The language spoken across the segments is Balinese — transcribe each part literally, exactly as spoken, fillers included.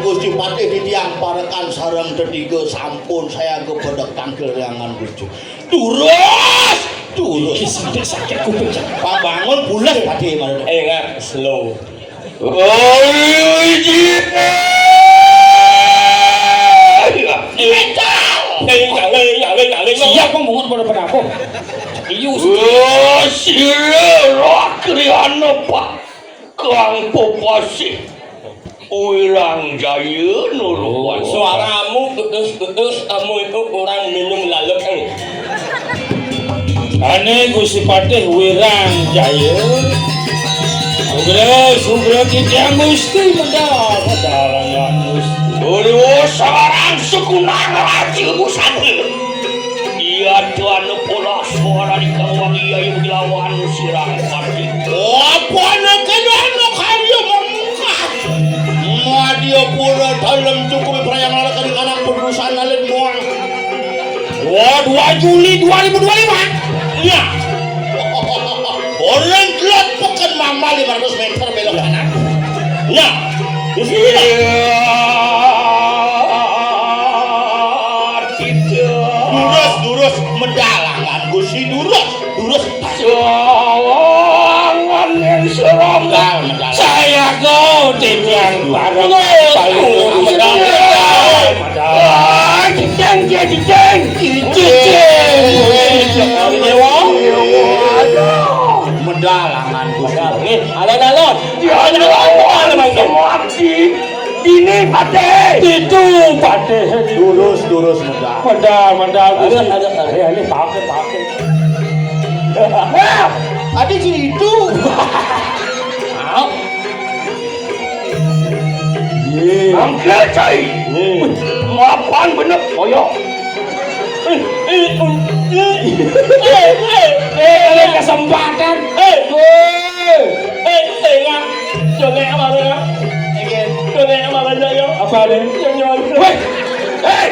Gusti Patih titiang parekan sareng tetiga sampun sayaga pedek tangkil riangan Gusti. Durus, durus. Iki sakit, sakit kuping. Pambangun pules Patih malah. Ingat slow. Oh, iya. Siap, Bang, mungut pada pada apa? Serius. Oh, sira roh kriana, Pak. Kang Pepasih. Wirang Jaya nuluh. Oh. Suaramu ketus-ketus, kamu itu kurang minum lalek, eh. Ane Gusti Patih Wirang Jaya. Sugra, sugra titiang Gusti, medal, medal, Gusti. Dewa Sarang Sekunang Raja Busana. Iya, tuan pola suara di kawang iya yang dilawan sirang pati. Apa nak kena nak karya memungkas? Madya pura dalam cukup perayaan oleh kali anak perusahaan lalit muang. Wah, dua Juli dua ribu dua puluh lima. Ya. Orang gelap pekan mama lima ratus meter belok kanan. Ya. Di sini. Durus, durus, medalangan Gusti, durus, durus. Sawangan yang seram. Saya kau titiang bareng. Paling medal. Ah, cicing, cicing, cicing. Cicing. Dewa. Medalangan Gusti. Alon-alon. Alon-alon. Semua di Dini Patih. Itu Patih. Durus, durus, medal. Medal, medal, Gusti. Ada, ada, ada. Ayo, ayo, pakai, pakai. Ada si itu. Maaf. Ye. Angkat, cai. Ye. Mapan bener, koyok. Eh, eh, eh, eh, eh, eh, eh, kesempatan. Eh, eh, eh, eh, ya. Yo, nek apa, ya? Yo, nek apa, ya? Apa, nek? Yo, yo. Weh, hei.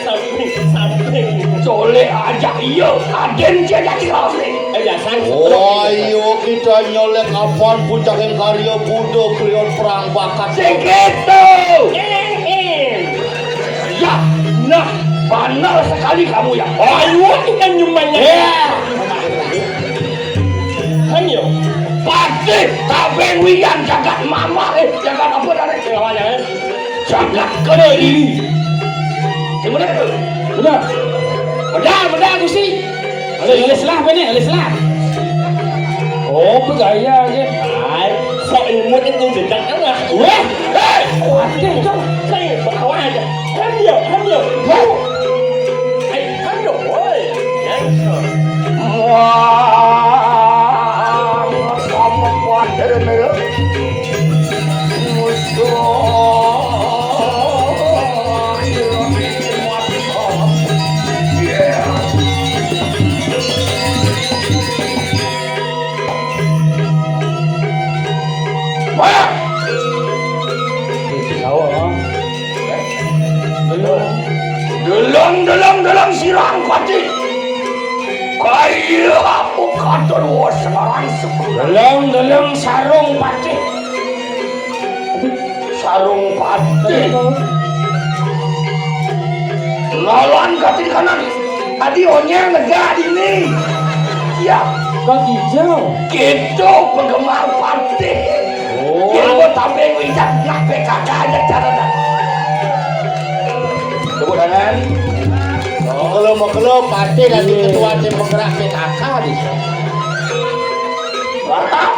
Samping, samping. Colek aja, iya. Aden dia jadi rame. Eh, ya, sang. Oh, iya, kita nyolek apaan puncak yang karya Buddha, beliau perang bakat. Segitu. Eh, eh. Ya, nah, bandel sekali kamu ya. Ayo, kita nyumanya. Ya. Kan yo. Patih Tabeng Wiyan jagat mama, eh, jagat apa tadi? Jagat kediri. Gimana itu? Udah. Udah, udah, Gusti. Alis, alis lah, apa ni? Alis lah. Oh, bergaya aja. Hai, sok imut itu jejak tengah. Weh, hei, ada tu. Saya bawa aja. Ambil, ambil. Wow. Hai, ambil, woi. Wah, sama kuat dari mereka. Deleng, deleng, deleng sirang pati. Kaya apa katon wa selarang sepuluh. Deleng, deleng sarung pati. Sarung pati. Lawan katin kanan. Adi onyang negak dini. Ya. Kaki hijau. Gitu penggemar pati. Oh. Yang mau tampil wijak nak P K K aja cara dah. Tepuk tangan. Makelo, makelo, pati lagi ketua tim penggerak P K K di. Wah,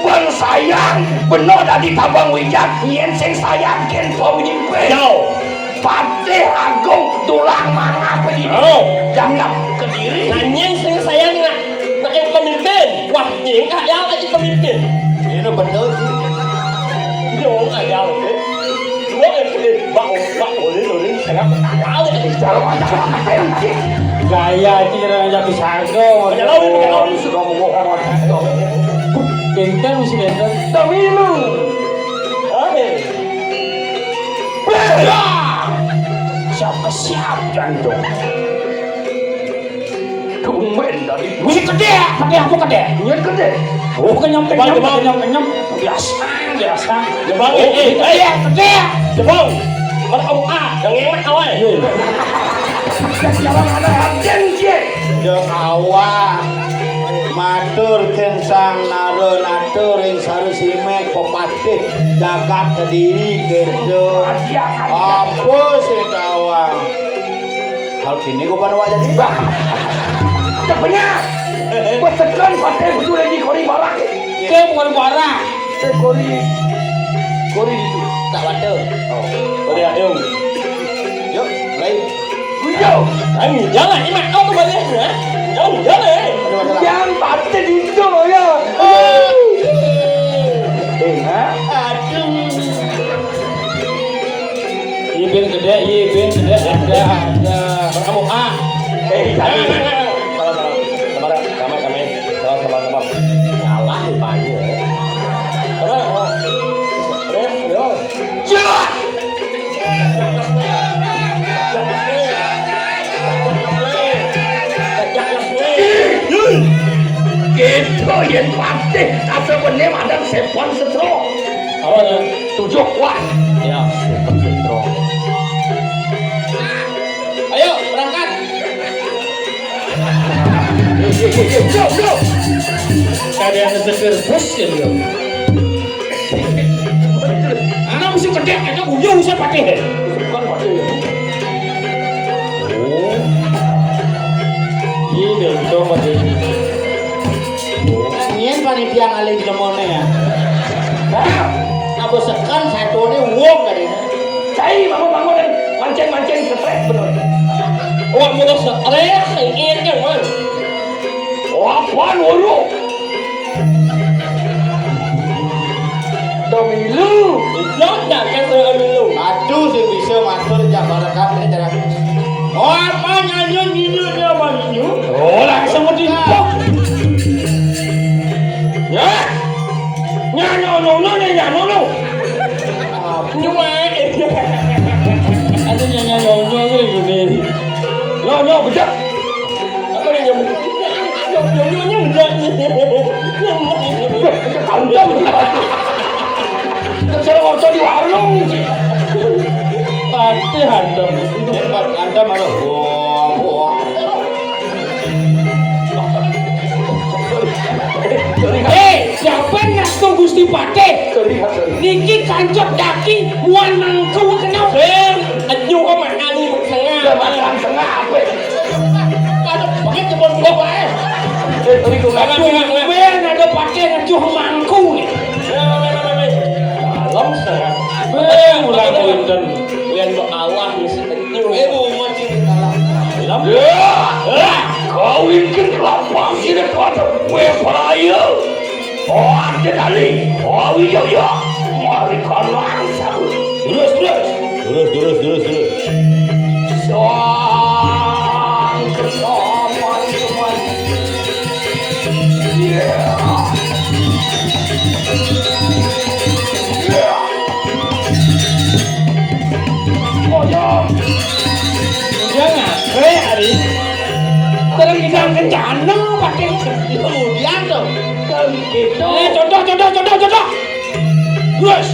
bang sayang, bener dadi tabang wijak, nyen sing sayang ken pemimpin. Yo. Patih Agung tulang mangap ini. Oh. Jangkap Kediri. Nah, nyen sing sayang nak, nak yang pemimpin. Wah, nyen kak yang lagi pemimpin. Ini bener sih. Ini orang ayah, oke. Dua yang pilih, bak, bak, boleh, boleh, saya ketawa, ya. Gaya aja yang bisa. Pakai lawan, pakai lawan. Sudah mau ngomong. Benten mesti benten. Tamilu. Oke. Bela! Siapa siap, jantung? Tumben dari. Musik gede, gede apa gede? Nyet gede. Oh, kenyam, kenyam, kenyam, kenyam. Biasa. Biasa. Jebang, oh, eh, eh, iya, eh. Gede. Jebang. Mana kamu ah, yang enak awal. Iya. Yang jalan ada Raden, Cie. Ya awak. Matur kén Sang Nara Nata ring Sari Simek pepatih jagat Kediri kéto. Apa sing tawang? Hal kéné gua pada wajah di. Bah. Cak bener. Gua tekan pakai betul lagi kori barak. Ké bukan barak. Ké kori. Kori itu. Tak waduh. Oh. Kori adem. Yuk, mulai. Guyur. Ayo, jalan, ini mah kau kembali ya. Jauh, jalan. Ada masalah. Yang pasti itu ya. Eh, ha? Aduh. Iya, bin gede, iya, bin gede, ada, ada. Kamu, ah. Eh, tadi. Salah, salah. Sabar, damai, damai. Sabar, sabar, sabar. Ngalah rupanya. Sabar, sabar. Terus, yo. Jelas. Gitu, yén patih, kata bené madang Sepan Setro. Apa tuh? Tujuh kuat. Ya, Sepan Setro. Ayo, berangkat. Yo, yo, yo, yo, yo. Kadang seger bos ya, yo. Anak mesti kedek, anak uyuh usah pakai. Bukan pakai ya. Oh. Iya, deh, itu pakai. Nyén panitia ngalih jlemoné ya. Nah, apa sekan satuné wong kadéné. Cai, bangun, bangun, mancing-mancing stres bener. Wah, mula stres, ini kan, Man. Lapan huruf. Domilu. Iya, dah, kan saya milu. Aduh, sing bisa matur jak barakat ini cara. Oh, apa nyanyi nyanyi dia nyanyi? Oh, langsung dipok. Ya. Nyanyi ono, nyanyi ono. Nyuwek. Aduh, nyanyi ono, nyanyi ono. Nyanyi, bejak. Apa dia nyebut? Nyonyo, nyonyo, nyonyo. Wah, itu kandang. Terus saya waktu di warung. Pati hantam. Hebat, hantam ada. Wah, wah. Hei, siapa ngaku Gusti Patih? Sorry, sorry. Niki kancok daki, muan mangku kenal. Sing, enyu kok makan ini setengah. Lah, makan setengah apa? Ada banget kebon gua, Pak, eh. Eh, tadi gua ngaku. Ngaku, ngaku, ngaku. Ben ada pakai ngacuh mangku nih. Dalam setengah. Eh, ulang punten. Lian kok Allah mesti enyu. Eh, bungut ini kalah. Dalam. Ya. Kau ingin kelapa sini pada kue peraya. Oh, ada tali. Oh, iya, iya. Mari kau langsung. Terus, terus. Terus, terus, terus, terus. Sang kesaman, keman. Iya. Iya. Oh, iya. Udah ngapre, Ari? Terus kita kencana pakai. Kemudian tuh. Kalau gitu. Eh, contoh, contoh, contoh, contoh. Wes.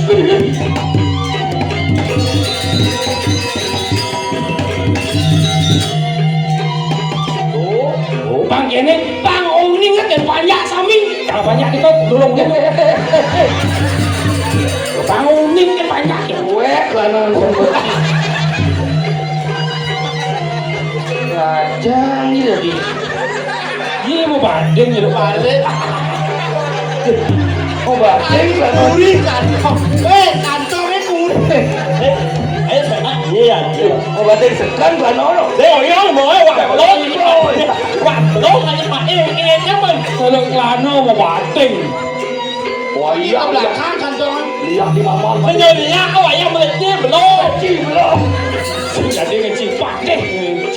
Oh, oh, Bang Kene, Bang Oning kan panjak sami. Bang panjak kita dulung ya. Bang Oning kan panjak ya. Weh, lanang. Rajang ini lagi. Iya, mau banding ya, lu. Balik. Mau banding, Bang. Kuri kantong. Eh, kantongnya kuri. Eh, eh, saya, iya, iya. Mau banding sekan, Bang Nono. Saya, oh, iya, mau, eh, wah, belum. Wah, belum, hanya pakai yang ini aja, Bang. Kalau kelana mau banding. Wah, iya, belakang kantong. Lihat di mama. Menjadi ya, awak yang melejit, belum. Melejit, belum. Jadi ngecipah deh.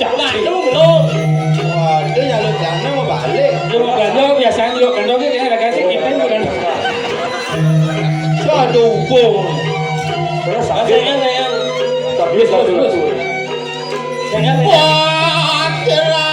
Nah, itu belum. Waduh, ya lu jangan mau balik. Dia mau gandong, biasanya juga gandong dia kayaknya ada ganti kita bukan. Aduh, bung. Terus habis. Sayang, sayang. Habis, habis. Jangan, sayang. Wah, cerah.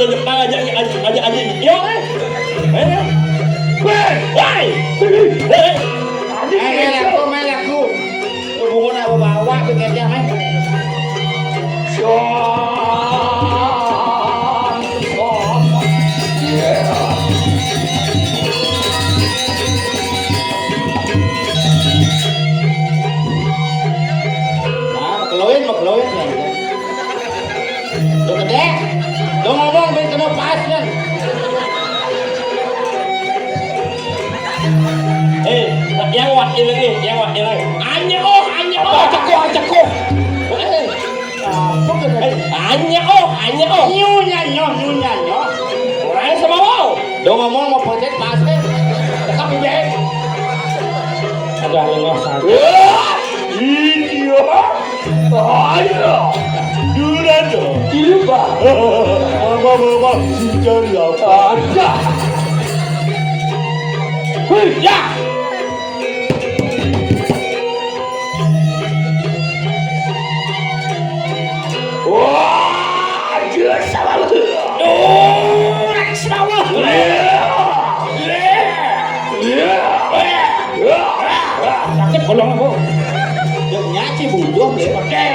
Jepang aja, aja, aja, aja. Yo, eh. Eh. Woi, woi. Eh. Eh, main aku, main aku. Hubungan aku bawa pikirnya, eh. Syom, syom. Yeah. Nah, makeluin, makeluin. Lu gedé, lu ngomong, ben kena pas, ya. Eh, yang wakil ini, yang wakil ini. Anya, oh, anya, oh. Apa? Cekuh, cekuh. Eh. Apa kena? Eh, anya, oh, anya, oh. Nyu, nyanyo, nyu, nyanyo. Orang sama, wow. Lu ngomong mau pencet pas, eh. Cekap, Bibé. Ada lengah saja. Wah, iya. Ayo. Dulu dah tu. Iya, Pak. Mama, mama, sinchan ya. Ada. Hei, ya. Wah, jelas sama lu. Duh, naik sawah. Sakit kolong aku. Dia nyaci bodoh ya. Oke.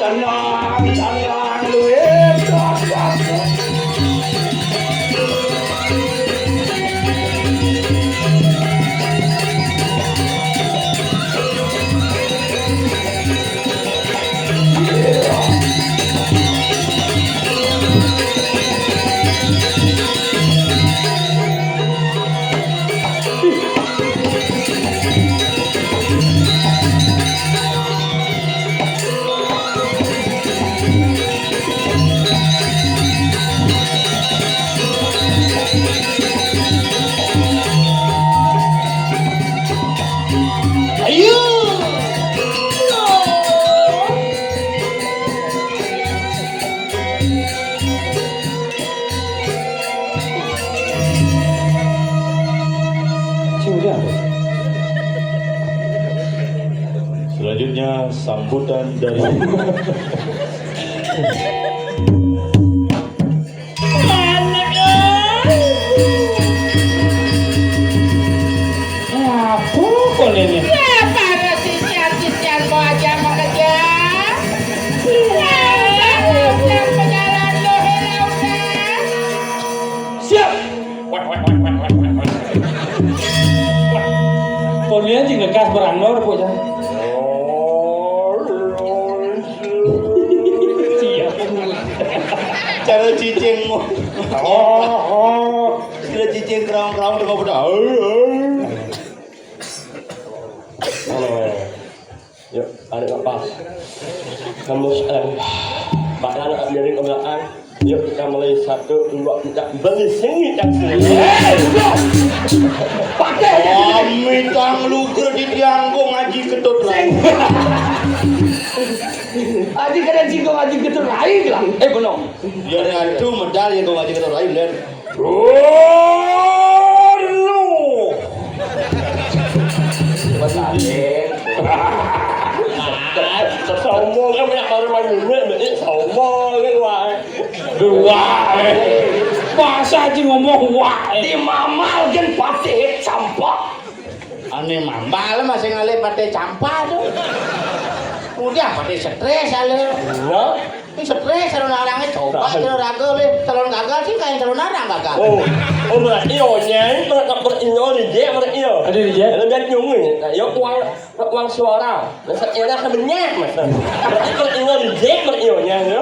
Tenang, tenang, lu, eh, tenang. Ayo. Selanjutnya sambutan dari Anak, eh. Apa kau ni? Ya, para sisian-sisian kau aja mau kerja. Ya, siap. Siap. Pon dia cing ngegas berandor, pokoknya. Siap. Cara cicing mau. Oh, oh. Cara cicing kerang-kerang udah pada. Yuk, tarik nafas. Kamu sekarang. Badan ambilin ke belakang. Yuk, kita mulai satu, dua, tiga. Beli sini, tak sini. Eh, udah. Pakai. Kami tang lu kredit yang gua ngaji ketut lain. Aji kada jinggo, aji ketut lain lah. Eh, benar. Ya, itu medal ya gua ngaji ketut lain, dan. Aduh. Besalin. Sombong kan banyak baru main duit, berarti sombong kan, wah. Wah, eh. Masa aja ngomong wah, eh. Di mamal gen patih campak. Ane mambal masih ngalih patih campak tuh. Udah patih stres ale. Iya. Ini stres kalau narangnya coba kalau raga le, calon gagal sih kayak calon narang gagal. Oh, oh, berarti onyeng, berarti berarti onyeng, berarti onyeng. Ada di dia. Ada dari nyungun. Nah, yuk uang, uang suara. Masa enak sebenarnya, masa. Berarti berarti onyeng, berarti onyeng.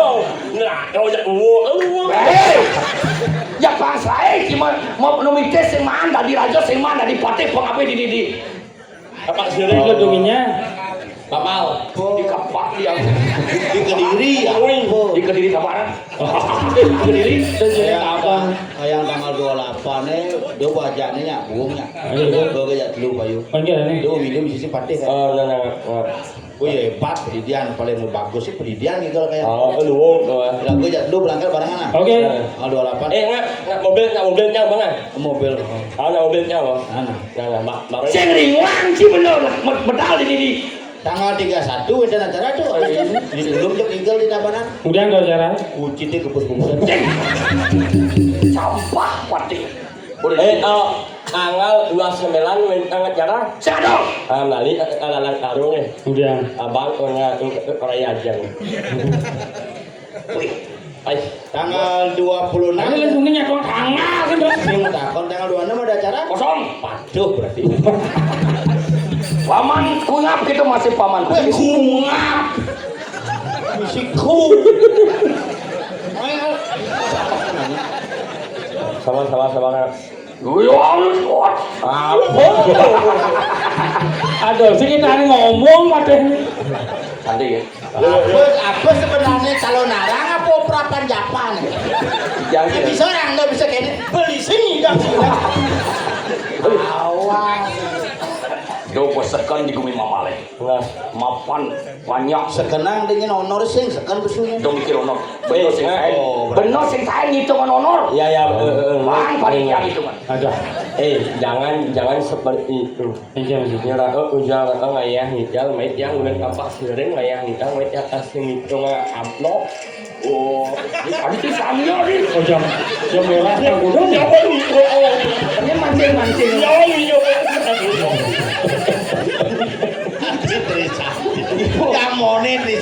Nah, kalau jak uang, uang. Hei! Ya bangsa, eh, cuma mau nu mikir sing mana dadi raja, sing mana dadi patih, pengabdi di, di, di. Apa sih? Itu duminya. Papal. Di Kapak yang di Kediri ya. Wih, di Kediri Tabanan. Di Kediri. Terus jadi apa? Yang tanggal dua puluh delapan nih, dia wajahnya nyambung ya. Ayo, ayo. Gue kayak dulu, Bayu. Panggil nih. Dia minum sisi patih kan. Oh, enggak, enggak, enggak. Oh iya, hebat, pendidian paling mau bagus sih pendidian gitu lah kayak. Oh, lu, oh. Lah gue jatuh dulu berangkat barengan lah. Oke. Tanggal dua puluh delapan. Eh, enggak, enggak mobil, enggak mobilnya, Bang, ah? Mobil. Ah, enggak mobilnya, Bang. Mana? Nah, nah, Mak, Mak. Sing ringan sih bener lah, med-, medal ini nih. Tanggal tiga satu wénten acara tuh, Agustus. Di dulu jok igel di Tabanan. Kemudian ada acara. Kucing téh kepus-kepusan. Sampah pati. Eh, eh, tanggal dua sembilan wénten acara. Sadong. Ah, nali, eh, lalang karung, eh. Kemudian. Abang, eh, eh, eh, orang aja. Wih, ay, tanggal dua puluh enam. Ada langsung nanya kok tanggal kan, Bang? Yang takon tanggal dua puluh enam ada acara? Kosong. Paduh, berarti. Paman kunyap gitu masih paman. Weh, kunyap. Bisi ku. Sabar, sabar, sabar. Yo, halus kuat. Apa? Aduh, sing kita ngomong, Pak. Santai ya. Apa, apa sebenarnya calon arang apa opera panjapan? Ya, ya. Bisa orang nggak bisa kayak ini, beli sini dong. Awas. Do bosekan di gumi mamale. Nah, mapan banyak. Sekenang dingin honor sing, sekan pesunya. Do mikir honor. Bener sing saya. Oh, bener sing saya ngitungan honor. Ya, ya, eh, eh, eh. Bang, panitia ngitungan. Ada. Eh, jangan, jangan seperti itu. Iya, iya. Nyerah, eh, ujar, eh, ngayah ngidal, mait yang udah kapak siring, ngayah ngidal, mait yang kasih ngitung, eh, amplop. Oh, ini tadi tuh samyo nih. Oh, jam, jam merah yang kudu. Ini mancing-mancing. Ya, iya. Kamone di,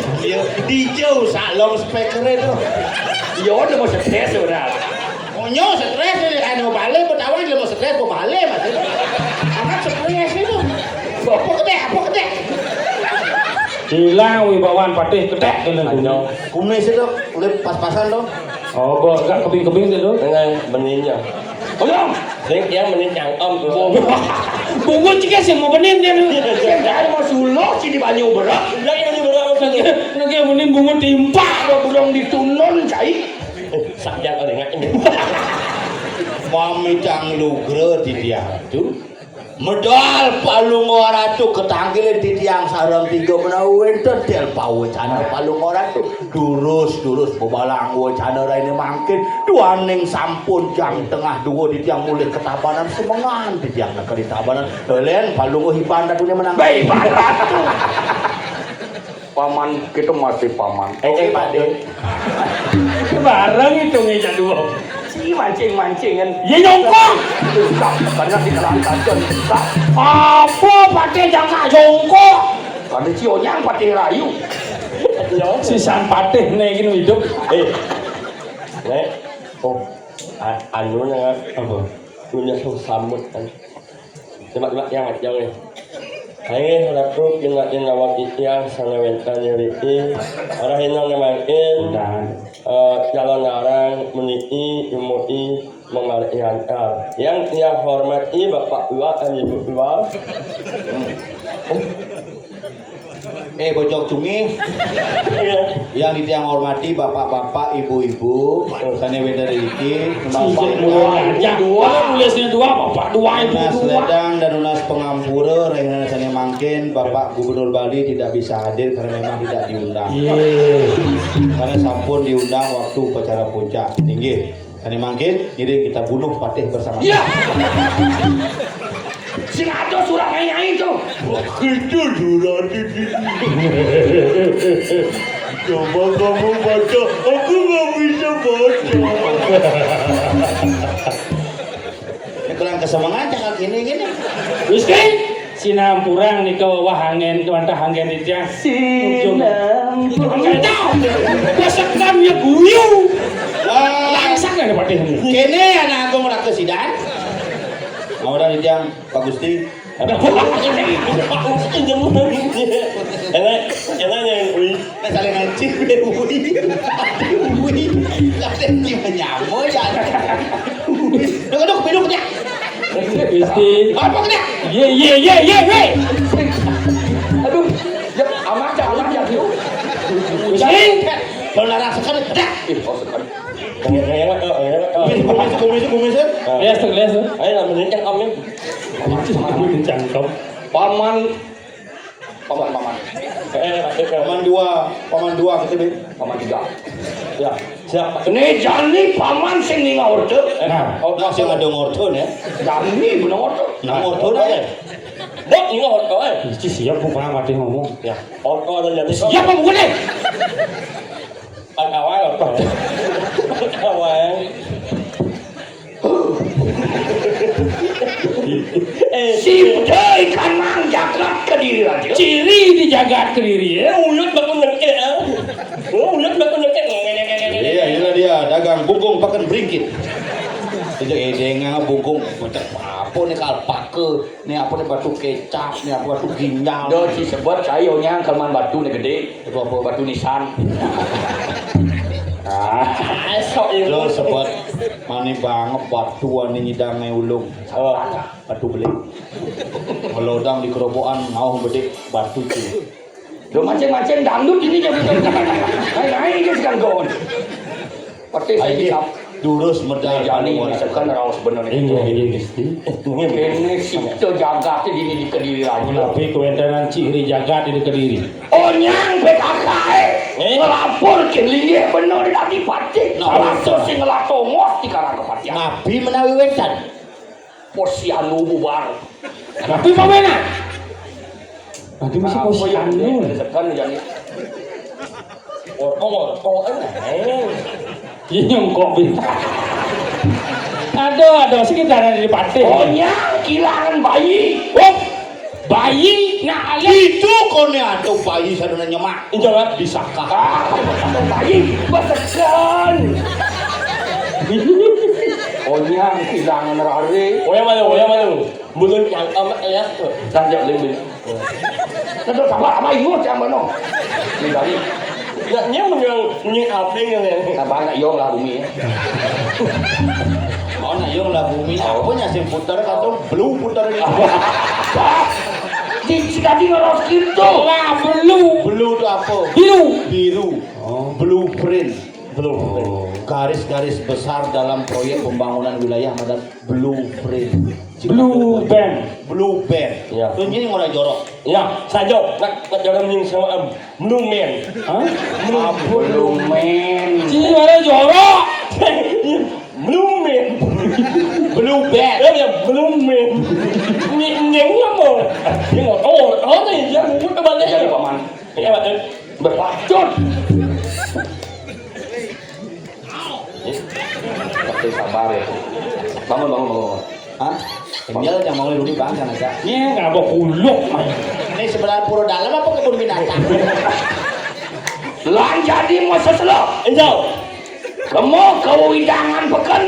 di jauh salong speaker itu. Ya udah mau stres udah. Onyo stres nih, kan mau balik, mau tawa, dia mau stres, mau balik, Mas. Anak stres itu. Apa kedek, apa kedek? Hilang wibawan patih kedek, hilang. Anjong. Kumis itu, kulit pas-pasan tuh. Oh, kok agak kebing-kebing gitu? Dengan benihnya. Belum. Sing yang benih cangkem tuh. Bungut juga sih mau benih dia tuh. Yang dari mau suluh sih di banyu berak. Lagi yang berak maksudnya. Lagi yang benih bungut timpak, udah belum ditunun, cai. Sakjak kali nggak ini. Pamicang lugra di dia tuh. Medal Palungguh Ratu ketangkilin titiang sareng tiga menawi wénten tel pawecana Palungguh Ratu. Durus, durus bebalang wecana raine mangkin. Duaning sampun jam tengah dua titiang mulih ke Tabanan semengan titiang negeri Tabanan. Lén Palungguh Iban Ratuné menang. Baik, Pak Ratu. Paman, kita masih paman. Eh, eh, Pak Dé. Bareng itu meja dua. Si mancing-mancingan. Ya, nyongkong. Enggak, karena di dalam kancen. Enggak. Apa patih jangka jongkok? Ada cionyang patih rayu. Sisan patih nih gini hidup. Eh, Nek, oh, a-, anu nya apa? Punya sambut kan. Coba-coba yang aja nih. Hai, harap kena yang awak titiang sana wénten nyeriki. Arah inang mangkin. Udahan. Eh, jalan larang meniki, imui, memarian. Yang tiang hormati Bapak Dua dan Ibu Dua. Eh, bocok cumi. Iya. Yang ditiang hormati bapak-bapak, ibu-ibu, sané wénten riki, Bapak Dua, nulis dua, bapak dua, ibu dua. Nunas ledang dan nunas pangampura, rahina sané mangkin, Bapak Gubernur Bali tidak bisa hadir karena memang tidak diundang. Iya. Karena sampun diundang waktu upacara puncak. Inggih. Sané mangkin, ngiring kita bunuh patih bersama. Iya. Sing ada surat nyai-nyai tuh. Wah, itu surat ini. Coba kamu baca, aku nggak bisa baca. Ini kurang kesemangat ya, Kak, gini, gini. Wis, Kang? Sinampurang nika wah anggen, wantah anggen titiang. Sinampurang. Kencang. Besekan ya guyu. Wah. Langsak ya patih ini. Kene anak agung rakyat sidan. Mau dari tiang Pak Gusti. Enak, enak yang ui. Nah, saling ngancing, ui. Ui. Ada yang menyamo ya. Duk, duk, duk, ya. Gusti. Apa kena? Ye, ye, ye, ye, ye. Aduh, ya, aman, aman, ya, yuk. Gusti. Kalau larang sekali, ada. Ih, oh, sekali. Kumis, kumis, kumis, kumis, ya. Lihat tuh, lihat tuh. Ayo, lah, mending cangkem, ya. Cangkem. Paman, paman, paman. Eh, eh, eh, eh. Paman dua, paman dua, gitu, Bin. Paman tiga. Ya, siap. Ini jani paman sing ninga order. Nah, oh, nah, sing ada ngorder, ya. Jani bener order. Nah, order aja. Bok, ini orto, eh. Ih, siap, Bu, kurang mati ngomong. Ya, orto ada jadi. Siap, Bu, boleh. Awal orto. Awal. Eh, si budaya ikan mang jagat Kediri aja. Ciri di jagat Kediri, ya. Ulut baku nengke, ah. Ulut baku nengke. Iya, inilah dia dagang bungkung pakan beringkit. Itu edeng bungkung macam apa nih, kalpaka, nih apa nih, batu kecap, nih apa, batu ginjal. Do, si sebut saya onyang kelemahan batu nih gede. Itu apa? Batu nisan. Ah, esok itu. Lo sebut mani banget batu ane nyidang ulung. Oh. Batu beli. Melodang di kerobokan, ngauh gede batu tuh. Lo mancing-mancing dangdut ini jadi. Naik-naik aja sekarang kawan. Pasti saya Ayo, bisa. Durus medal. Jani misalkan raos bener. Iya, iya, Gusti. Ini sih jagatnya di, di Kediri aja. Tapi kewentanan ciri jagat di Kediri. Onyang P K K, eh, eh, ngelapor ke linggih bener di Adipati. Nah, salah betul. Sing ngelatongos di Karangkepatian. Nabi menawi wénten. Posyandu bubar. Nabi mau mana? Nanti masih posyandu. Tekan jadi. Orto, orto, eh. Iya, nyongkok, Bin. Aduh, aduh, sekitar ada di Patih. Onyang kehilangan bayi. Oh, bayi, nah, alit. Itu kone ada bayi sadana nyemak. Iya, Mat. Disakah. Ah, bayi, betekan. Onyang kehilangan rare. Oyang mana, oyang mana? Bulan yang amat ya. Tanya lebih. Nah, terus apa, apa ingus yang mana? Ini tadi. Nggak, dia menang, menang apa yang ini? Apa anak yong lah bumi ya? Oh, anak yong lah bumi. Apa nya sing putar, kata belum putar ini. Di, di tadi ngeros gitu. Lah, belum. Blue itu apa? Biru. Biru. Oh. Blueprint. Blueprint. Oh. Garis-garis besar dalam proyek pembangunan wilayah, madam. Blueprint. Blue band. Blue band. Iya. Tuh, ini orang jorok. Iya, saja. Nak, nak jangan menying sama, em, Blue Man. Hah? Blue Man. Sini ada jorok. Blue Man. Blue band. Ya, ya, Blue Man. Ini, ini apa? Ini mau tahu, tahu nih, dia mau ke mana? Jadi paman. Ya, Pak. Berpacun. Tapi sabar ya. Bangun, bangun, bangun, bangun. Hah? Ini aja mau dulu, Bang, jangan aja. Ini nggak ada kuluk, Mas. Ini sebelah pura dalam apa kebun binatang? Lan jadi mau seselok. Enjau. Kamu kau hidangan peken.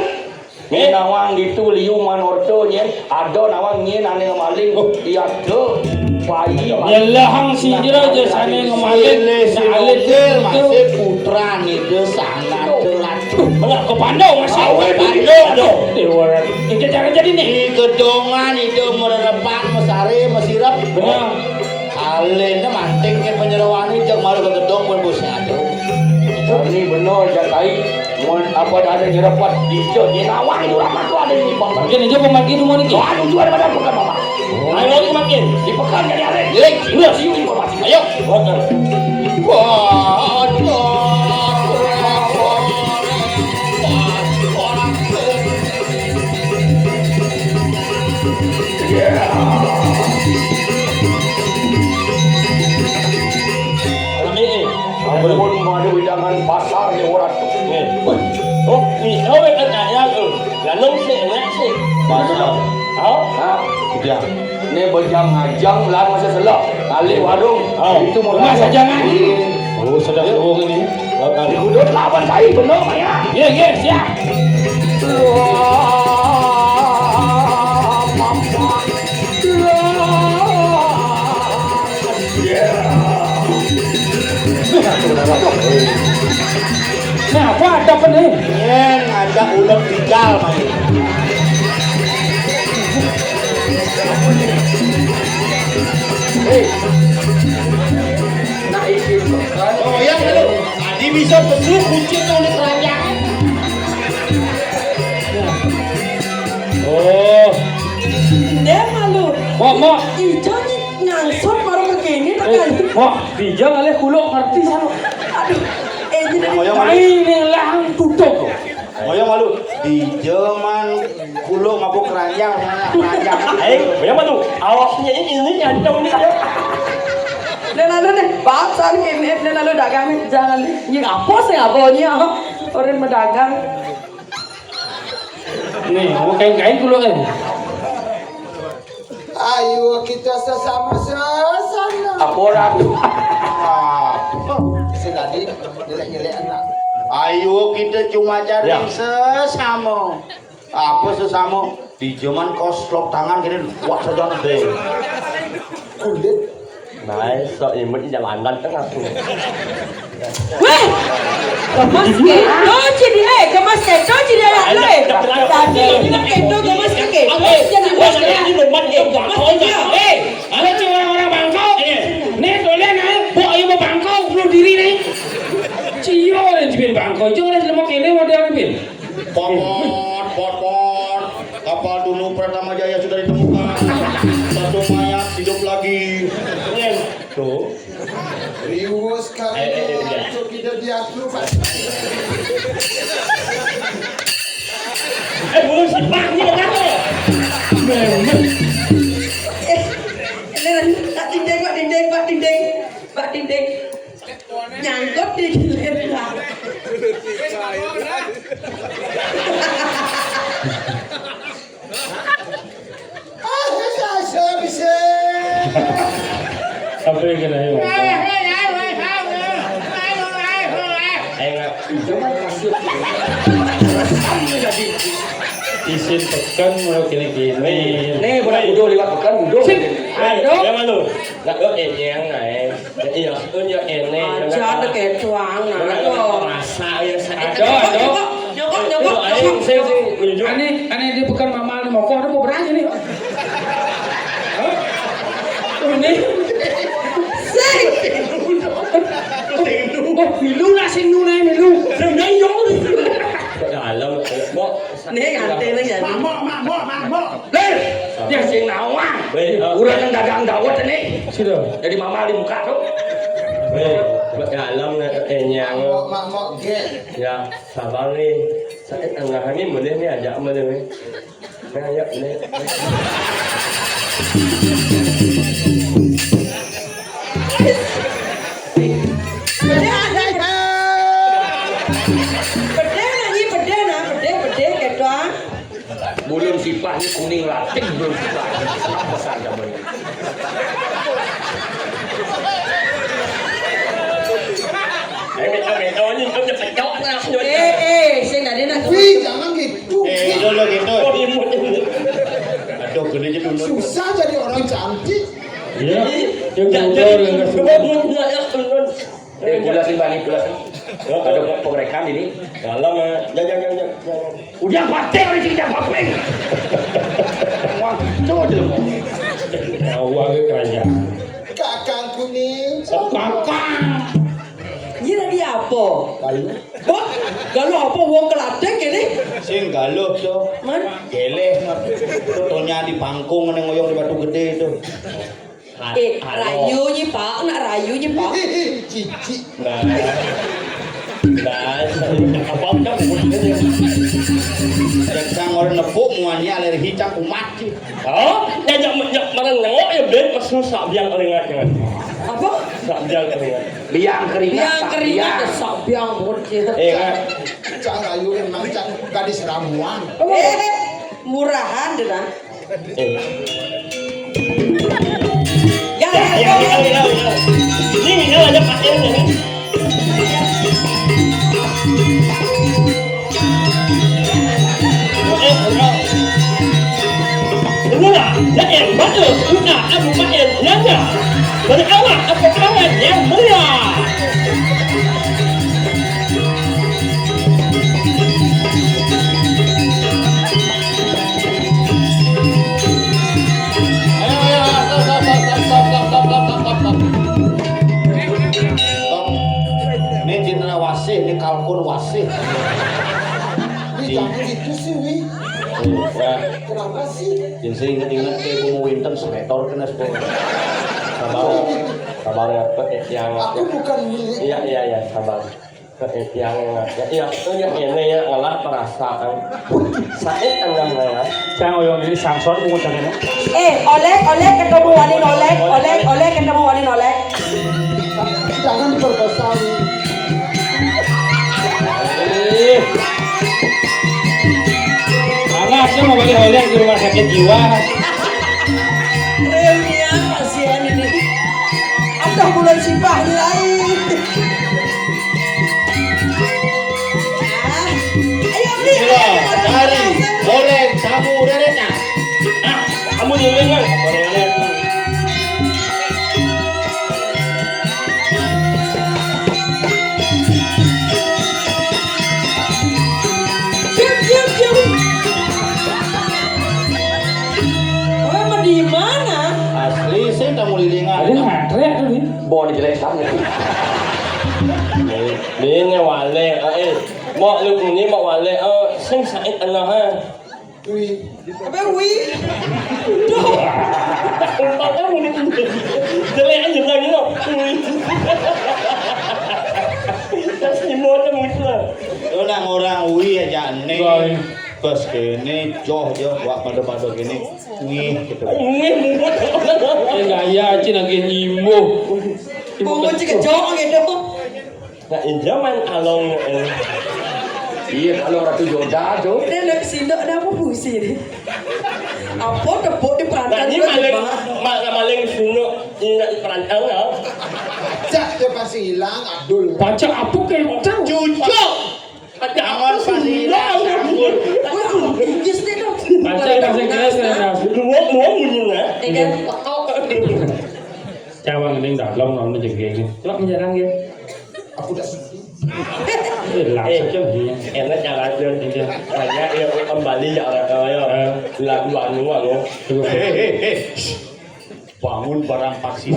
Nih, nawang gitu liu manorto nyen. Ada nawang nyen ane maling. Oh. Iya, tuh. Bayi. Nyelehang sinjira aja sane ngemaling. Silih si Nah, alit Mungkil itu. Masih putra nida sangan telat. Enggak, ke Bandung masih. Awe, Bandung. Aduh, dewa. Ini cara jadi nih. Di gedongan itu mererepan, mesare, mesirep. Benar. Alene manting ke penyerawani, jeng malu ke gedong pun bosnya, aduh. Ini benar, Jakai. Mun apa ada nyerepet di jeng, di nawang itu apa tuh ada di bawah. Mungkin aja pemangkin rumah niki. Wah, tujuan pada bukan, Bapak. Ayo lagi makin. Di pekan jadi ada. Jelek. Iya, sih informasi. Ayo. Waduh. Waduh. Iya. Rame, eh. Ampun, mau ada wedangan pasar di orang tuh. Eh. Oh, ni, oh, kan ayah tu. Lalu si, enak si. Pasar. Oh? Ha? Iya. Ni bejang ngajang lah masa selok. Kali warung. Oh. Itu mau rumah sajangan. Iya. Oh, sedap burung ini. Di hudud lawan saya, benar, ya? Ya, ya, siap. Wah, mampu. Nah, apa ada apa nih? Yen ngajak ulek tinggal main. Hei. Nah, ini bukan. Oh, ya, halo. Tadi bisa besuk kucing tuh di kerajaan. Oh. Ndék malu. Mok, mok. Ijo nyit ngangsut baru begini. Eh, tekan. Mok, bijang alih kuluk ngerti sama. Aduh, eh, jadi Ayo, malu. Ini lang tutup. Ayo, malu. Di zaman kulo mabuk keranjang, keranjang. Eh, apa tuh? Awaknya ini, ini nyancang nih ya. Nah, lalu nih, baca nih, ini, ini lalu dagang nih, jangan nih. Ini apa sih abonnya? Orang berdagang. Nih, mau kain-kain kulo kan? Ayo kita sesama, sesama. Apa orang? Ah, si tadi nyelek-nyelek anak. Ayo kita cuma cari Ya. Sesama. Apa sesama? Di zaman koslok tangan gini, wah, saja deh. Kulit. Nah, sok imut di jalanan tengah tuh. Weh, gemes gitu jadi, eh, gemes gitu jadi anak lu, eh. Tadi ini kan gitu, gemes gitu. Eh, jadi gemes gitu. Ini lompat ya, gemes gitu. Eh, ada cewek orang bangkau. Nih, tuh lihat, nih. Bok, ayo mau bangkau, bunuh diri, nih. Cio, yang jadi bangkau, cio, orang lemak ini, mau diambil. Pot, pot, pot, pot. Kapal dulu Pratama Jaya sudah ditemukan. Satu mayat hidup lagi. Tuh. Riwus kali Eh, eh, eh, iya. Untuk tidak diatur, Pak. Eh, belum sih, Pak, ini kenapa? Eh, ini lagi, Pak Dinding, Pak Dinding, Pak Dinding, Pak Dinding. Nyangkut di giliran. Ah, bisa, bisa. Apa yang kena ya? Ayo, Kak. Coba kasih. Isin tekan mau gini-gini. Nih, budak udah lewat tekan, udah. Ayo, ya malu. Nak lo ini yang naik. Ya, iya, itu ya ini. Aja ada kecuang, nah, lo. Rasa ya sakit. Aduh, aduh. Nyokok, nyokok, nyokok, Ayo, nyokok. Sing, sing, menuju. Ane, ane di pekan mama ni mokok ada mau berani ni. Hah? Ini. Sing. Oh, milu lah sing nu ni, milu. Sing dah yo. Dalam, mau. Ni nganti ni ya. Mak, mak, mak, mak, mak, mak. Leh, dia sing nawang. Weh, ah. Urang nang dagang dawet ni. Sudah. Jadi mama di muka tu. Weh, mak dalam nak kenyang. Mak, mak, mak, gek. Ya, sabar ni. Saya tengah ni boleh ni ajak boleh ni. Nah, ya, ni. Pedih, pedih, pedih, nah, ni pedih, pedih, nah, pedih, pedih, gitu, ah. Bulun sipah ni kuning latik, bulun sipah ni. Apa saja boleh. Eh, minta, minta, ni kau dah pecah lah. Eh, eh, saya nak dia nak Wih, jangan gitu. Eh, dulu gitu. Oh, imut, imut. Aduh, gini je dulu. Susah jadi orang cantik. Iya. Yang bocor, yang nggak suka. Eh, pulas ni, Bani, pulas ni. Ada pemeriksaan ini. Dalam, eh. Jangan, jangan, jangan, jangan. Udah mati orang sini, jangan paping. Wah, itu je. Awal ke kerajaan. Kakang kuning. Kakang. Ini tadi apa? Lalu? Wah, kalau apa wong kelatik ini? Sing galuh tu. Man? Geleh. Contohnya di Pangkung, ada ngoyong di Batu Gede tu. Eh, rayu je, Pak. Nak rayu je, Pak. Cici. Nah. Nah, apa udah? Dan sang orang nepuk muanya alergi cak umat. Oh, ya, ya, ya, marang nengok ya, Ben, masuk sak biang keringat, jangan. Apa? Sak biang keringat. Biang keringat, biang keringat, sak biang bocil. Eh, kan? Cang Ayu memang cang gadis ramuan. Eh, murahan deh, nah. Eh. Ya, ya, ya, ya, ya, ya. Ini, ini aja pakai ini. Mula, jangan bagus, sudah aku pakai jaga. Berkawan apa kawan yang mulia. Ayo, ayo, stop, stop, stop. Ini Cindrawasih, ini Kalkun Wasih. Wi, jangan gitu sih, Wi. Wah. Kenapa sih? Yang saya ingat-ingat kayak gue mau winter semetor kena sepuluh. Sabar, sabar ya, Pak, yang Aku bukan milik. Iya, iya, iya, sabar. Yang, ya, ya, itu yang ini ya, ngelah perasaan. Sakit enggak, enggak? Jangan oyong ini sangsor, pungut tangannya. Eh, Olek, Olek, ketemu wani Olek, Olek, Olek, ketemu wani Olek. Jangan diperkosa. Eh. Mana sih mau balik Olek di rumah sakit jiwa? Reunian pasien ini. Atau bulan sipah lain. Ah, ayo, Bli. Iya, dari Olek, kamu udah deh, nah. Ah, kamu dulu, Bang. Diam, diam, diam. Oh, emang di mana? Asli, saya tamu lilingan. Ada ngantri tuh, Bli. Bawa di jelek banget. Ini wale, eh, mau lu ini mau wale, eh, sing sakit enak, eh. Wih. Apa, wih? Duh. Umpama ini. Jelek aja lagi lo. Terus di motor muncul. Lu nang orang wih aja nih. Wih. Pas kene joh, joh, wak pada-pada kene. Wih, gitu. Ini muncul. Eh, gaya aja lagi nyimbo. Mau cek joh gitu. Nah, injaman along, eh. Iya, kalau Ratu Yoda tuh. Dia nak sindok, ada apa fungsi ni? Apa tepuk di pantat? Nah, ini maling, ma-, maling sindok, ini nak perantau lah. Cak, dia pasti hilang, Abdul. Baca apa kencang? Cucuk. Ada apa sindok? Wah, Inggris dia tu. Baca bahasa Inggris, Ras. Luang, luang bunyi, eh. Iya kan? Cawang ning dalem ngono jenenge. Coba penjarang ya. Aku tak sedih. Eh, langsung dia. Enak cara dia. Iya. Banyak ya kembali ya orang kaya. Eh. Lagu anu, anu. Coba. Eh, eh, eh, eh. Bangun barang vaksin.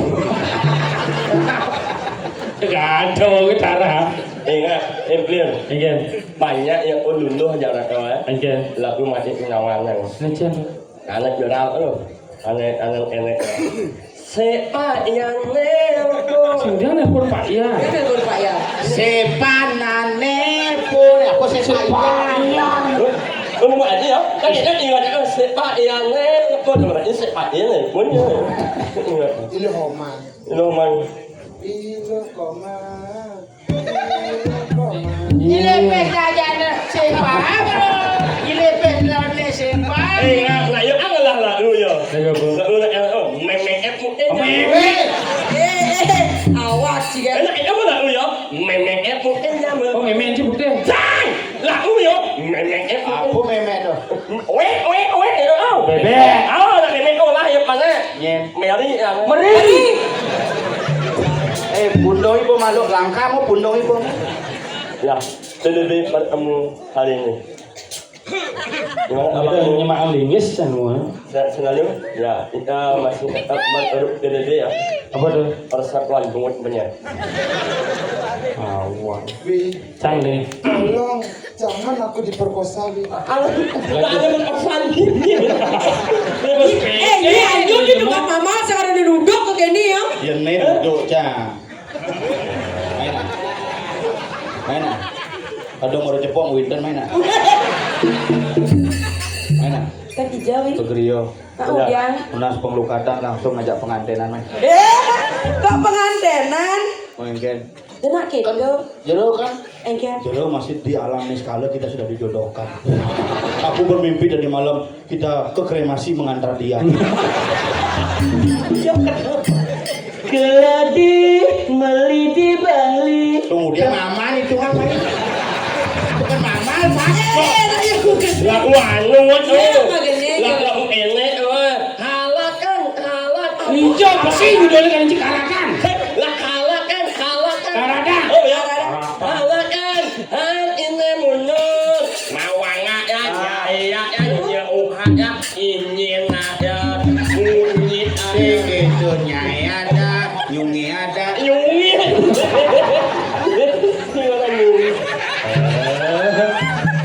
Gak ada mau cara. Ingat, Implir. Iya. Banyak ya ululuh aja orang kaya. Iya. Lagu masih nyawangan. Aja. Anak juara lu. Anak, anak, anak. Sepak yang nelpon. Sudah nelpon Pak Yan. Dia nelpon Pak Yan. Sepanane pun apa sih Pak Yan? Lu, lu mau aja ya? Kan kita ingat itu Sepak yang nelpon. Berarti Sepak yang nelpon ya. Ingat. Ilhoma. Ilhoma. Ilhoma. Ilepeh sajane sing paham. Ilepeh lone sing paham. Eh, nak, nak, yo, ang lah, lah, lu, yo. Ayo, Bu. Nak, lu, nak, oh, memeet mungkin. Memeet. Eh, eh, awas, ya. Eh, nak, apa lah, lu, yo? Memeet mungkin, ya, Bu. Oh, memeet sih, Bu, deh. Jang! Lah, lu, yo. Memeet mungkin. Apa memeet, tuh? Weh, weh, weh, ya, oh. Bebek. Oh, nak, memeet, oh, lah, ya, mana? Nyen. Meri, ya. Meri. Eh, pundong ibu makhluk langka, mau pundong ibu. Ya, sudah bertemu hari ini. Gimana, apa Kita kamu? Nyemak linggis, anu, eh. Sehat selalu? Ya, kita masih tetap menurut P B B ya. Apa tuh? Persatuan bungut punya. Awal. Wi, Cang deh. Tolong, jangan aku diperkosa, Wi. Alah, tak ada perkosaan. Eh, ini anjur di tempat mama, sekarang duduk ke gini ya. Ya, nih, duduk, Cang. Main, ah. Main, ah. Aduh, mau jepong, Winton, main, ah. Main, ah. Kan hijau, Wi. Ke Gerio. Pak Ujang. Unas pengelukatan langsung ngajak pengantenan, main. Eh, kok pengantenan? Mungkin. Enak gitu. Kan, jero kan? Enggak. Jero masih di alam niskala kita sudah dijodohkan. Aku bermimpi tadi malam kita ke kremasi mengantar dia. Keladi meli di Bali. Tunggu, dia mama nih, Tuhan, main. Bukan mama, Pak. Eh, eh, eh, bukan. Lah, wah, lu, wah, iya, oh. Makanya, lah, iya. Lah, enek, wah. Halakan, halakan. Iya, apa sih judulnya kan, Cik? Halakan. Lah, halakan, halakan. Halakan. Oh, ya. Halakan. Halakan. Han ini mundur. Mawanga ya, ah. Ya, iya, ya, ya, uha, ya. Ini, nah, ya. Bunyi, ah. Sing itu, Nyai ada, Nyungi ada. Nyungi. Gimana, Nyungi?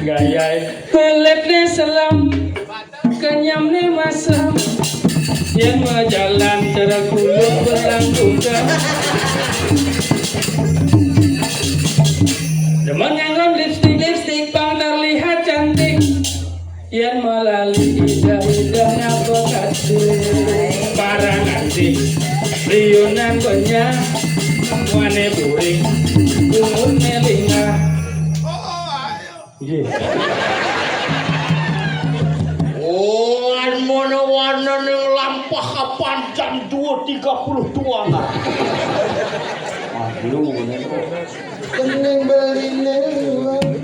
Gaya, eh. Kulitnya selam. Kenyamne masem, yen majalan cara kuluk belang buka. Demen nganggo lipstik, lipstik pang terlihat cantik. Yen melali indah-indahnya bekasih. Parang asik, liunan banyak, wane buring, bungut melingah. Nggih. Oh, an mono warna ning lampah kapan jam dua tiga puluh dua. Aduh, ngene kok. Kening beline.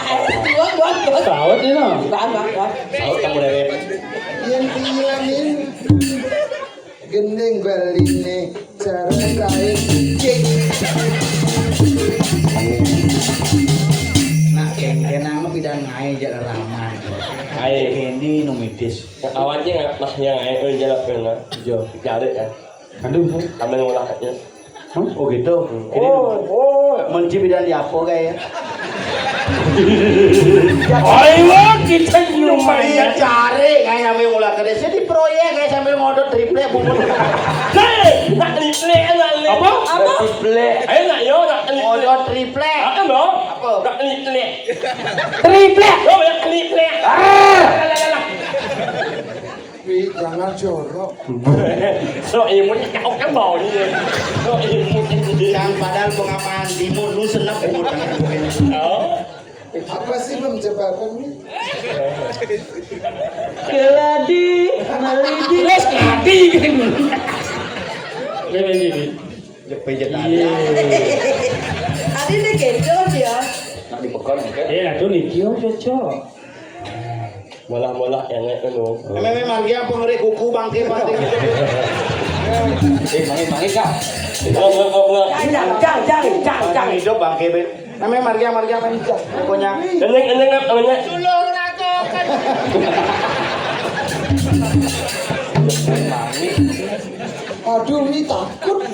Ayo, dua, dua, dua. Saut ini, no? Bang, bang, bang. Saut kamu, Dewe. Yen bilangin. Gending beline cara kain. Cik. Nak kengkenang mah pidan ngae jak leraman. Ae. Kene numitis. Awan aja nggak, mah yang ngae, eh, jalan kena. Jo. Jare ya. Aduh. Sambil ngolah aja. Hah? Oh gitu. Jadi, oh, oh. Menci bidan di apa kayak? Ayo kita nyumai. Cari kayak sambil ngolah kerja di proyek kayak sambil ngodot triplek bungut. Hei, nak triplek lah ni. Apa? Apa? Triplek. Ayo nak yo nak triplek. Ngodot triplek. Apa lo? Apa? Nak triplek. Triplek. Lo nak triplek. Ah. Lah, lah, lah, lah. Wi, jangan jorok. Sok imut kau kan bau ni. Sok imut. Yang padahal pengamaan timun lu senep imut. Oh. Apa sih belum jebakan nih? Keladi, melidi. Terus keladi. Ini, ini, ini. Jepit-jepit. Iya. Adi ni gendong dia. Nak dipegang, kan? Eh, aduh ni dia cocok. Molah-molah enek ngono. Memang dia pengeri kuku bangke pasti gitu. Eh, mangi, mangi, Kak. Enggak, enggak, enggak, enggak. Jang, jang, jang, jang, jang. Hidup bangke, be. Namanya marga, marga, marga. Pokoknya. Enek, enek, enek. Tulung rakokan. Aduh, ini takut.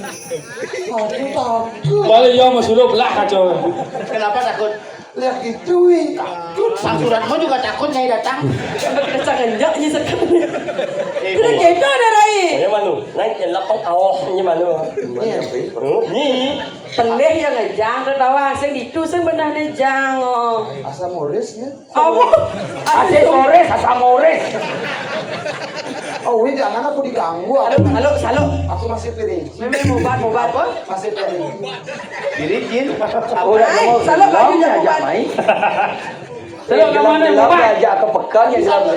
Aduh, takut. Balik ya, Mas Ulu, belah kacau. Kenapa takut? Lihat gitu, wih, takut. Sang suratmu juga takut, Nyai datang. Sampai kita sangenjak, Nyi, sekarang. Eh, Udah Bu. Gitu ada, Rai. Ini mana? Naik ke lapang awal, ini mana? Iya. Hmm? Ini. Pelih ya ngejang, tertawa. Sing ditu, sing benar ngejang, oh. Asam uris, ya? Apa? Asam uris, asam uris. Oh, wih, jangan aku diganggu. Aku, halo, halo. Aku masih piring. Memang mau obat, mau obat. Apa? Masih piring. Diri jin. Udah, Mai, mau salah belum lagi ya, udah, Mai. Salah ke mana, belum Mai? Diajak ke pekan ya, salah.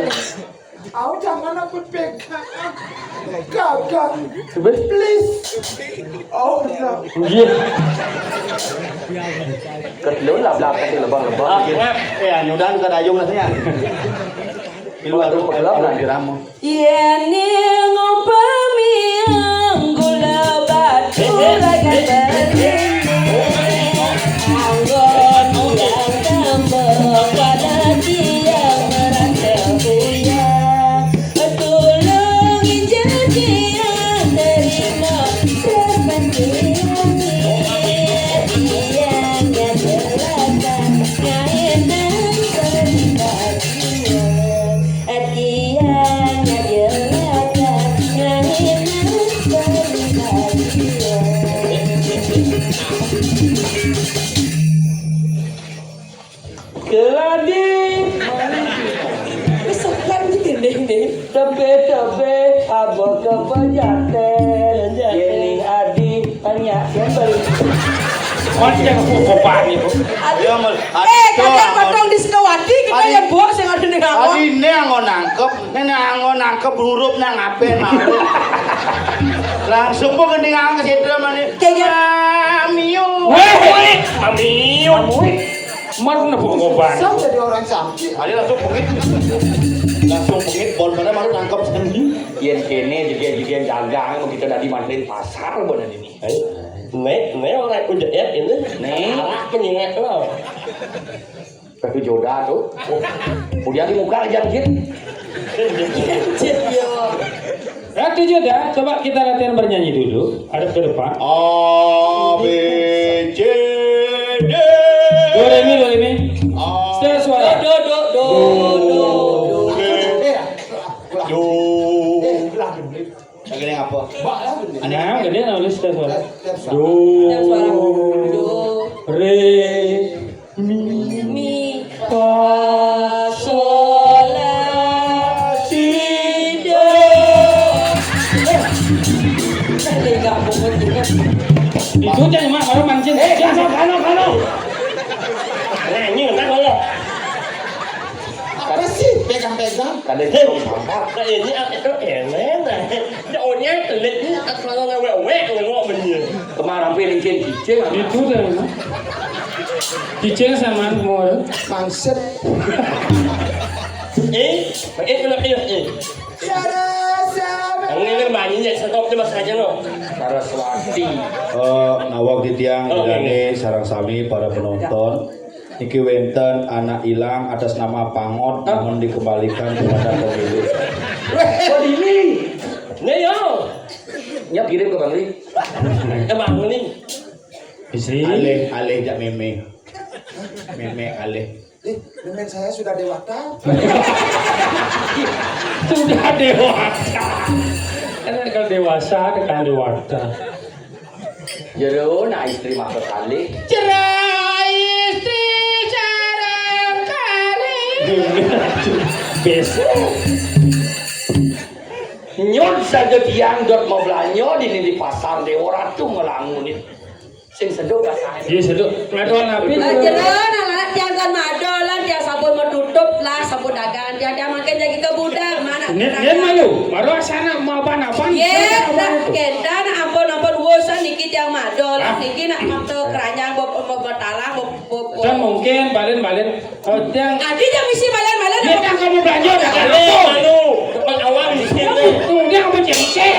Aku jangan aku pegang. Gagal. Please. Oh, iya. Iya. Kedua lah belakang di lebang-lebang. Ah, eh, ya, nyudahan ke dayung lah ya. Di luar tuh gelap lah di ramu. Yéning pemiang gula batu raga berdiri, anggon yang tambah pada tiang merasa puyang. Tulung janjian terima perpentian, tiang yang jelata ngaenan peribadian. Keladi. Wis sopan iki gendeng deh. Tebe-tebe abot ke pejaten. Yeni adi tanya sembel. Kocek kok kopani, Bu. Ayo, Mul. Eh, kadang potong di Sukawati kita ya, Bu, sing ada ning awak. Adi ne anggo nangkep, nek anggo nangkep hurup nang ape, Mul. Langsung kok gending anggo sedra mane. Kayak gitu. Mamiu. Weh, weh, mamiu. Mar nebu ngoban. Saya jadi orang cantik. Adi langsung pengit. Langsung pengit, bol pada baru nangkep sendiri. Yen kene juga-juga dagang begitu dari mandarin pasar bener ini. Ayo. Nek, nek orang udah ya ini. Nek. Arah penyingat lo. Ratu Joda tuh. Udah di muka aja, Jin. Jin, yo. Ratu Joda, coba kita latihan bernyanyi dulu. Hadap ke depan. A, B, C, D. Do, re, mi, do, re, mi. A. Setel suara. Do, do, do, do, do, do. Re. Do. Lagi yang apa? Nah, gede nulis setel suara. Do. Setel suara. Do. Re. Mi. Itu jangan mah kalau mancing. Eh, kano, kano, kano. Nah, ini entah kalau. Apa sih pegang-pegang? Kada jauh sampah. Nah, ini apa itu enak, nah. Daunnya telit ni, asal ngewek-wek, ngewek bener. Kemarin pilih cicing. Itu dah. Cicing sama semua. Mangset. Eh, eh, eh, eh, eh. Yang ini banyinya, stop, coba saja, no. Saraswati. Eh, nawak titiang, oh, Dane, ini. Sareng sami para penonton. Niki wenten anak ilang atas nama Pangot, namun dikembalikan kepada pemilik. Weh, kok ini? Nih, yo. Nyap kirim ke Bang Li. Eh, Bang Li. Isi. Alih, alih, jak meme. Meme alih. Eh, meme saya sudah dewasa. Sudah dewasa. Kan kalau dewasa, kan dewasa. Jero, nah, istri maksud kali. Cerai istri sareng kali. Besok. Nyod saja tiang dot mau belanja di, di pasar Dewa Ratu ngelangunin. Sing seduk rasanya. Iya, seduk. Ngadoan api. Ah, jero, nah, lah, tiang kan madolan, tiang sampun menutup lah, sampun dagangan, tiang, tiang makin jadi ke budak, mana. Ini, ini malu. Baru sana mau apa, apa? Ye, nah, kenta, nah, ampun, ampun, bosan niki tiang madol, niki nak mantu keranjang, bob, bob, bob talang, bob, bob, bob. Kan mungkin, balen, balen. Oh, tiang. Adi jam isi balen-balen. Dia kan kamu belanja, dah. Balen, anu, tempat awal di sini. Tuh, dia kamu cengceh.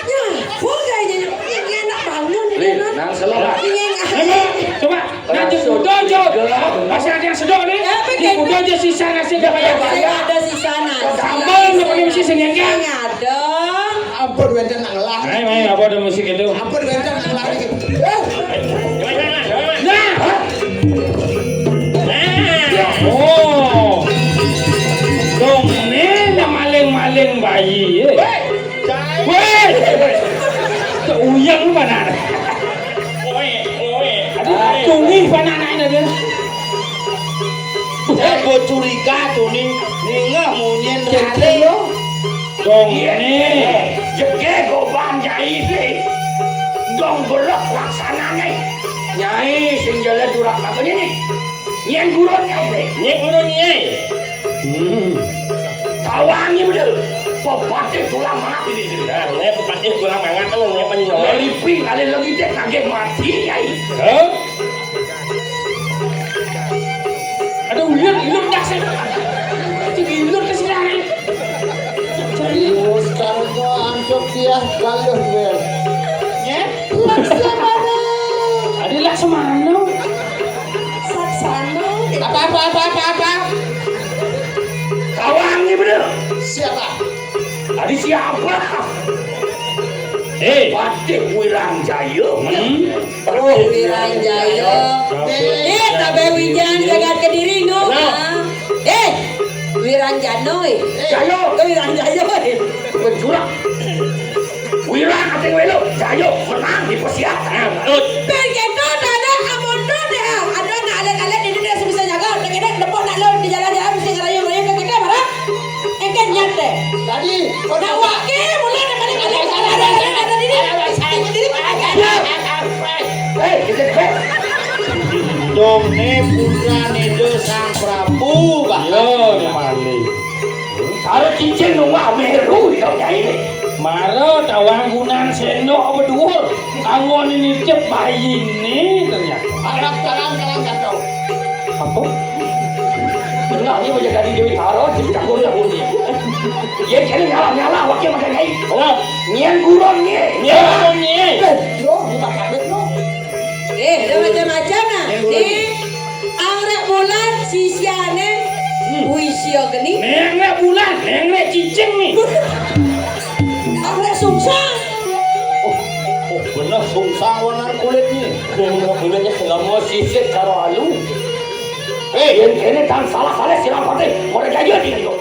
Ya, kok kayaknya ini anak bangun ini, Lin, Bang. Nang selok, Pak. Ini yang Emang, coba, nah, jemput aja. Masih ada yang sedok nih. Ya, apa, jemput aja sisa nasi udah banyak. Masih ada sisa nasi. Sambal, nggak pakai mesti sendirian, kan? Yang ada. Ampun, wenten nang ngelah. Ayo, ayo, apa ada musik itu? Ampun, wenten nang ngelah nih. Eh. Nah. Nah. Oh. Dong, ini maling-maling bayi, ya. Weh. Weh. Uyang mana? Aduh, tunggu mana anaknya dia? Saya buat curiga tuh nih, ningah munyin rale. Dong ini. Jege gobang jai sih. Dong berek laksananya. Nyai sing jalan durak apa nih? Nyai gurun nyai. Nyai gurun nyai. Hmm. Tawangi bener. Pepatih tulang mangap ini. Nah, ini pepatih tulang mangap kan, ini apa nih, nyai? Lelipi kali lagi dek nagih mati, nyai. Hah? Aduh, lihat, lihat, dasar. Itu lihat ke sini, aneh. Jadi, oh, sekarang gua antuk dia galuh, Bel. Ya? Laksamana. Ada Laksamana. Saksana. Apa, apa, apa, apa, apa? Tawangi bener. Siapa? Tadi siapa? Eh. Patih Wirangjaya. Hmm. Oh, Wirangjaya. Eh, tabe wijan jagat Kediri, no. Nah. Ah. Eh, Wirangjano, eh. Jaya. Ke Wirangjaya, eh. Pencurak. Wirang ati welo, Jaya menang di pesiat. Nah, terus. Perkento dada amondo deh, ah. Ada nak alit-alit ini dia bisa jaga. Kita depan nak lo di jalan-jalan mesti ngerayu-rayu ke kita, marah. Engke nyat deh. Tadi, nak wake, mulai nak balik-balik. Ada, ada, ada, ada diri. Ada, ada, ada. Diri. Eh, kita, eh. Dong ne putra ne do Sang Prabu, Pak. Yo, ne paling. Karo cincin nungah meru di kau nyai. Mara tawang gunan sendok bedua. Anggon ini cep bayi ini ternyata. Harap kalang-kalang kacau. Apa? Benar ni macam tadi Dewi Tara, jadi campur-campur ni. Dia kena nyalah-nyalah wakil macam ni. Benar. Nian gurun ni. Nian gurun ni. Eh, bro, ni tak kabut, bro. Eh, dah macam-macam lah. Nian gurun ni. Ni, Anggrek Bulan, sisiane, hmm. Puisi geni. Ni Anggrek Bulan, ni Anggrek Cicing ni. Anggrek Sungsang. Oh, oh, benar Sungsang warna kulitnya. Warna kulitnya selama sisik cara alu. Eh, yang kene tan salah-salah silang patih. Mau dah jajan dia, yo.